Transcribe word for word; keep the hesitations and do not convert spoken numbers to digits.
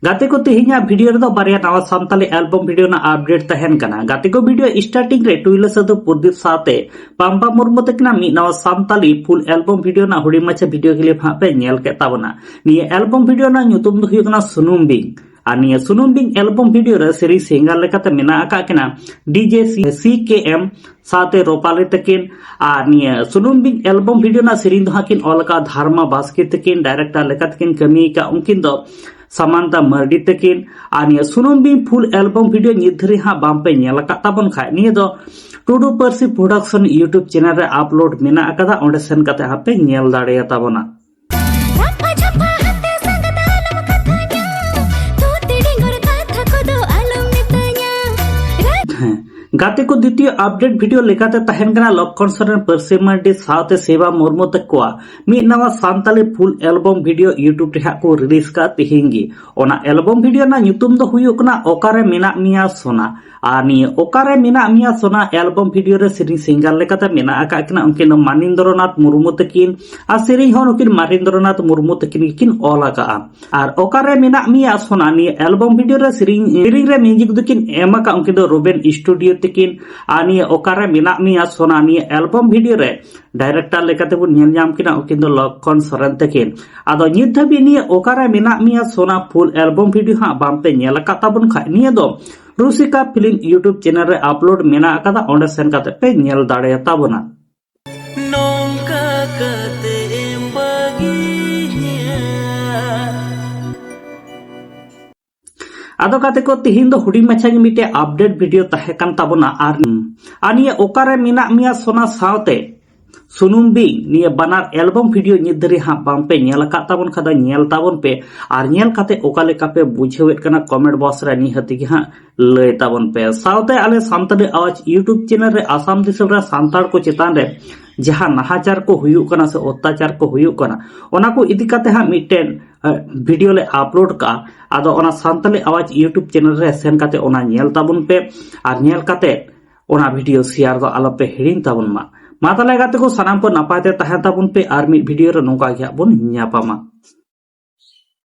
ᱜᱟᱛᱮ ᱠᱚ, ᱛᱮᱦᱮᱧᱟᱜ ᱵᱷᱤᱰᱤᱭᱳ ᱨᱮᱫᱚ ᱵᱟᱨᱭᱟ ᱱᱟᱣᱟ ᱥᱟᱱᱛᱟᱞᱤ ᱮᱞᱵᱚᱢ ᱵᱷᱤᱰᱤᱭᱳ ᱨᱮᱱᱟᱜ ᱟᱯᱰᱮᱴ ᱛᱟᱦᱮᱱ ᱠᱟᱱᱟ᱾ ᱜᱟᱛᱮ ᱠᱚ, ᱵᱷᱤᱰᱤᱭᱳ ᱥᱴᱟᱨᱴᱤᱝ ᱨᱮ ᱴᱩᱭᱞᱟᱹ ᱥᱟᱹᱫᱷᱩ ᱯᱨᱚᱫᱤᱯ ᱥᱟᱶᱛᱮ ᱯᱟᱢᱯᱟ ᱢᱩᱨᱢᱩ ᱛᱟᱹᱠᱤᱱᱟᱜ ᱢᱤᱫ ᱱᱟᱣᱟ ᱥᱟᱱᱛᱟᱞᱤ ᱯᱷᱩᱞ ᱮᱞᱵᱚᱢ ᱵᱷᱤᱰᱤᱭᱳ ᱨᱮᱱᱟᱜ ᱦᱩᱰᱤᱧ ᱢᱟᱪᱷᱟ ᱵᱷᱤᱰᱤᱭᱳ ᱠᱞᱤᱯ ᱦᱟᱸᱜ ᱯᱮ ᱧᱮᱞ ᱠᱮᱫ ᱛᱟᱵᱚᱱᱟ᱾ ᱱᱤᱭᱟᱹ ᱮᱞᱵᱚᱢ ᱵᱷᱤᱰᱤᱭᱳ ᱨᱮᱱᱟᱜ ᱧᱩᱛᱩᱢ ᱫᱚ ᱦᱩᱭᱩᱜ ᱠᱟᱱᱟ ᱥᱩᱱᱩᱢ ᱵᱤᱧ᱾ ᱟᱨ ᱱᱤᱭᱟᱹ ᱥᱩᱱᱩᱢ ᱵᱤᱧ ᱮᱞᱵᱚᱢ ᱵᱷᱤᱰᱤᱭᱳ ᱨᱮ ᱥᱮᱨᱮᱧ ᱥᱤᱝᱜᱟᱨ ᱞᱮᱠᱟᱛᱮ ᱢᱮᱱᱟᱜ ᱟᱠᱟᱫ ᱠᱤᱱᱟ ᱰᱤᱡᱮ ᱥᱤ ᱠᱮ ᱮᱢ ᱥᱟᱶᱛᱮ ᱨᱚᱯᱟᱞᱤ ᱛᱟᱹᱠᱤᱱ᱾ ᱟᱨ ᱱᱤᱭᱟᱹ ᱥᱩᱱᱩᱢ ᱵᱤᱧ ᱮᱞᱵᱚᱢ ᱵᱷᱤᱰᱤᱭᱳ ᱨᱮᱱᱟᱜ ᱥᱮᱨᱮᱧ ᱫᱚ ᱦᱟᱸᱜ ᱠᱤᱱ ᱚᱞ ᱟᱠᱟᱫ ᱫᱷᱟᱨᱢᱟ ᱵᱟᱥᱠᱮ ᱛᱟᱹᱠᱤᱱ, ᱰᱟᱭᱨᱮᱠᱴᱟᱨ ᱞᱮᱠᱟ ᱛᱮᱠᱤᱱ ᱠᱟᱹᱢᱤ ᱟᱠᱟᱫ ᱩᱱᱠᱤᱱ ᱫᱚ ᱥᱟᱢᱟᱱᱛᱟ ᱢᱟᱨᱰᱤ ᱛᱟᱹᱠᱤᱱ᱾ ᱟᱨ ᱱᱤᱭᱟᱹ ᱥᱩᱱᱩᱢ ᱵᱤᱧ ᱯᱷᱩᱞ ᱮᱞᱵᱚᱢ ᱵᱷᱤᱰᱤᱭᱳ ᱱᱤᱛ ᱫᱷᱟᱹᱨᱤᱡ ᱦᱟᱸᱜ ᱵᱟᱝ ᱯᱮ ᱧᱮᱞ ᱟᱠᱟᱫ ᱛᱟᱵᱚᱱ ᱠᱷᱟᱡ, ᱱᱤᱭᱟᱹ ᱫᱚ ᱴᱩᱰᱩ ᱯᱟᱹᱨᱥᱤ ᱯᱨᱚᱰᱟᱠᱥᱚᱱ YouTube ᱪᱮᱱᱮᱞ ᱨᱮ ᱟᱯᱞᱳᱰ ᱢᱮᱱᱟᱜ ᱟᱠᱟᱫᱟ, ᱚᱸᱰᱮ ᱥᱮᱱ ᱠᱟᱛᱮ ᱦᱟᱸᱜ ᱯᱮ ᱧᱮᱞ ᱫᱟᱲᱮᱭᱟᱛᱟ ᱵᱚᱱᱟ᱾ ᱨᱟᱯᱷᱟ ᱪᱷᱟᱯᱷᱟ ᱦᱟᱱᱛᱮ ᱥᱟᱸᱜᱟᱛ ᱟᱞᱚᱢ ᱠᱟᱛᱷᱟᱧᱟ, ᱛᱩᱛᱤ ᱰᱤᱸᱜᱚᱨ ᱠᱟᱛᱷᱟ ᱠᱚᱫᱚ ᱟᱞᱚᱢ ᱢᱮᱛᱟᱧᱟ᱾ ᱦᱮᱸ, ᱜᱟᱛᱮ ᱠᱚ, ᱫᱤᱛᱤᱭᱚ ᱟᱯᱰᱮᱴ ᱵᱷᱤᱰᱤᱭᱳ ᱞᱮᱠᱟᱛᱮ ᱛᱟᱦᱮᱱ ᱠᱟᱱᱟ ᱞᱚᱠᱠᱷᱚᱱ ᱥᱚᱨᱮᱱ, ᱯᱟᱹᱨᱥᱤ ᱢᱟᱨᱰᱤ ᱥᱟᱶᱛᱮ ᱥᱮᱵᱟ ᱢᱩᱨᱢᱩ ᱛᱟᱠᱚᱣᱟᱜ ᱢᱤᱫ ᱱᱟᱣᱟ ᱥᱟᱱᱛᱟᱞᱤ ᱯᱷᱩᱞ ᱮᱞᱵᱚᱢ ᱵᱷᱤᱰᱤᱭᱳ YouTube ᱨᱮ ᱦᱟᱸᱜ ᱠᱚ ᱨᱤᱞᱤᱡᱽ ᱠᱟᱜᱼᱟ ᱛᱤᱦᱤᱧ ᱜᱮ᱾ ᱚᱱᱟ ᱮᱞᱵᱚᱢ ᱵᱷᱤᱰᱤᱭᱳ ᱨᱮᱱᱟᱜ ᱧᱩᱛᱩᱢ ᱫᱚ ᱦᱩᱭᱩᱜ ᱠᱟᱱᱟ ᱚᱠᱟᱨᱮ ᱢᱮᱱᱟᱜ ᱢᱮᱭᱟ ᱥᱳᱱᱟ᱾ ᱟᱨ ᱱᱤᱭᱟᱹ ᱚᱠᱟᱨᱮ ᱢᱮᱱᱟᱜ ᱢᱮᱭᱟ ᱥᱳᱱᱟ ᱮᱞᱵᱚᱢ ᱵᱷᱤᱰᱤᱭᱳ ᱨᱮ ᱥᱮᱨᱮᱧ ᱥᱤᱝᱜᱟᱨ ᱞᱮᱠᱟᱛᱮ ᱢᱮᱱᱟᱜ ᱟᱠᱟᱫ ᱠᱤᱱᱟ ᱩᱱᱠᱤᱱ ᱫᱚ ᱢᱟᱱᱤᱱᱫᱨᱚᱱᱟᱛᱷ ᱢᱩᱨᱢᱩ ᱛᱟᱹᱠᱤᱱ, ᱟᱨ ᱥᱮᱨᱮᱧ ᱦᱚᱸ ᱱᱩᱠᱤᱱ ᱢᱟᱱᱤᱱᱫᱨᱚᱱᱟᱛᱷ ᱢᱩᱨᱢᱩ ᱛᱟᱹᱠᱤᱱ ᱜᱮᱠᱤᱱ ᱚᱞ ᱟᱠᱟᱫᱼᱟ᱾ ᱟᱨ ᱚᱠᱟᱨᱮ ᱢᱮᱱᱟᱜ ᱢᱮᱭᱟ ᱥᱳᱱᱟ ᱱᱤᱭᱟᱹ ᱮᱞᱵᱚᱢ ᱵᱷᱤᱰᱤᱭᱳ ᱨᱮ ᱥᱮᱨᱮᱧ, ᱥᱮᱨᱮᱧ ᱨᱮ ᱢᱤᱣᱡᱤᱠ ᱫᱚᱠᱤᱱ ᱮᱢ ᱟᱠᱟᱫ ᱩᱱᱠᱤᱱ ᱫᱚ ᱨᱩᱵᱮᱱ ᱥᱴᱩᱰᱤᱭᱳ ᱛᱟᱹᱠᱤᱱ᱾ ᱟᱨ ᱱᱤᱭᱟᱹ ᱚᱠᱟᱨᱮ ᱢᱮᱱᱟᱜ ᱢᱮᱭᱟ ᱥᱳᱱᱟ ᱱᱤᱭᱟᱹ ᱮᱞᱵᱚᱢ ᱵᱷᱤᱰᱤᱭᱳ ᱨᱮ ᱰᱟᱭᱨᱮᱠᱴᱟᱨ ᱞᱮᱠᱟᱛᱮ ᱵᱚᱱ ᱧᱮᱞ ᱧᱟᱢ ᱠᱤᱱᱟ ᱩᱱᱠᱤᱱ ᱫᱚ ᱞᱚᱠᱠᱷᱚᱱ ᱥᱚᱨᱮᱱ ᱛᱟᱹᱠᱤᱱ᱾ ᱟᱫᱚ ᱱᱤᱛ ᱫᱷᱟᱹᱵᱤᱡ ᱱᱤᱭᱟᱹ ᱚᱠᱟᱨᱮ ᱢᱮᱱᱟᱜ ᱢᱮᱭᱟ ᱥᱳᱱᱟ ᱯᱷᱩᱞ ᱮᱞᱵᱚᱢ ᱵᱷᱤᱰᱤᱭᱳ ᱦᱟᱸᱜ ᱵᱟᱝ ᱯᱮ ᱧᱮᱞ ᱟᱠᱟᱫ ᱛᱟᱵᱚᱱ ᱠᱷᱟᱡ, ᱱᱤᱭᱟᱹ ᱫᱚ ᱨᱩᱥᱤᱠᱟ ᱯᱷᱤᱞᱢ YouTube ᱪᱮᱱᱮᱞ ᱨᱮ ᱟᱯᱞᱳᱰ ᱢᱮᱱᱟᱜ ᱟᱠᱟᱫᱟ, ᱚᱸᱰᱮ ᱥᱮᱱ ᱠᱟᱛᱮ ᱯᱮ ᱧᱮᱞ ᱫᱟᱲᱮᱭᱟᱛᱟ ᱵᱚᱱᱟ᱾ ᱱᱚᱝᱠᱟ ᱠᱟᱛᱮ ᱮᱢ ᱵᱟᱹᱜᱤᱧᱟ᱾ ᱟᱫᱚ ᱜᱟᱛᱮ ᱠᱚ, ᱛᱤᱦᱤᱧ ᱫᱚ ᱦᱩᱰᱤᱧ ᱢᱟᱪᱷᱟ ᱜᱮ ᱢᱤᱫᱴᱮᱡ ᱟᱯᱰᱮᱴ ᱵᱷᱤᱰᱤᱭᱳ ᱛᱟᱦᱮᱸ ᱠᱟᱱ ᱛᱟᱵᱚᱱᱟ᱾ ᱟᱨ, ᱟᱨ ᱱᱤᱭᱟᱹ ᱚᱠᱟᱨᱮ ᱢᱮᱱᱟᱜ ᱢᱮᱭᱟ ᱥᱳᱱᱟ ᱥᱟᱶᱛᱮ ᱥᱩᱱᱩᱢ ᱵᱤᱧ, ᱱᱤᱭᱟᱹ ᱵᱟᱱᱟᱨ ᱮᱞᱵᱚᱢ ᱵᱷᱤᱰᱤᱭᱳ ᱱᱤᱛ ᱫᱷᱟᱹᱨᱤᱡ ᱦᱟᱸᱜ ᱵᱟᱝ ᱯᱮ ᱧᱮᱞ ᱟᱠᱟᱫ ᱛᱟᱵᱚᱱ ᱠᱷᱟᱱ ᱫᱚ ᱧᱮᱞ ᱛᱟᱵᱚᱱ ᱯᱮ᱾ ᱟᱨ ᱧᱮᱞ ᱠᱟᱛᱮ ᱚᱠᱟ ᱞᱮᱠᱟ ᱯᱮ ᱵᱩᱡᱷᱟᱹᱣᱮᱫ ᱠᱟᱱᱟ, ᱠᱚᱢᱮᱱᱴ ᱵᱚᱠᱥ ᱨᱮ ᱱᱤᱦᱟᱹᱛ ᱜᱮ ᱦᱟᱸᱜ ᱞᱟᱹᱭ ᱛᱟᱵᱚᱱ ᱯᱮ᱾ ᱥᱟᱶᱛᱮ ᱟᱞᱮ ᱥᱟᱱᱛᱟᱲᱤ ᱟᱣᱟᱡᱽ YouTube ᱪᱮᱱᱮᱞ ᱨᱮ ᱟᱥᱟᱢ ᱫᱤᱥᱚᱢ ᱨᱮ ᱥᱟᱱᱛᱟᱲ ᱠᱚ ᱪᱮᱛᱟᱱ ᱨᱮ ᱡᱟᱦᱟᱸ ᱱᱟᱦᱟᱪᱟᱨ ᱠᱚ ᱦᱩᱭᱩᱜ ᱠᱟᱱᱟ ᱥᱮ ᱚᱛᱛᱟᱪᱟᱨ ᱠᱚ ᱦᱩᱭᱩᱜ ᱠᱟᱱᱟ, ᱚᱱᱟ ᱠᱚ ᱤᱫᱤ ᱠᱟᱛᱮ ᱦᱟᱸᱜ ᱢᱤᱫᱴᱮᱱ, ᱮ, ᱵᱷᱤᱰᱤᱭᱳ ᱞᱮ ᱟᱯᱞᱳᱰ ᱠᱟᱜᱼᱟ᱾ ᱟᱫᱚ ᱚᱱᱟ ᱥᱟᱱᱛᱟᱲᱤ ᱟᱣᱟᱡᱽ YouTube ᱪᱮᱱᱮᱞ ᱨᱮ ᱥᱮᱱ ᱠᱟᱛᱮ ᱚᱱᱟ ᱧᱮᱞ ᱛᱟᱵᱚᱱ ᱯᱮ᱾ ᱟᱨ ᱧᱮᱞ ᱠᱟᱛᱮ ᱚᱱᱟ ᱵᱷᱤᱰᱤᱭᱳ ᱥᱮᱭᱟᱨ ᱫᱚ ᱟᱞᱚᱯᱮ ᱦᱤᱲᱤᱧ ᱛᱟᱵᱚᱱ ᱢᱟ᱾ ᱢᱟ ᱛᱟᱦᱞᱮ ᱜᱟᱛᱮ ᱠᱚ, ᱥᱟᱱᱟᱢ ᱠᱚ ᱱᱟᱯᱟᱭ ᱛᱮ ᱛᱟᱦᱮᱱ ᱛᱟᱵᱚᱱ ᱯᱮ, ᱟᱨ ᱢᱤᱫ ᱵᱷᱤᱰᱤᱭᱳ ᱨᱮ ᱱᱚᱝᱠᱟ ᱜᱮ ᱦᱟᱸᱜ ᱵᱚᱱ ᱧᱟᱯᱟᱢᱟ᱾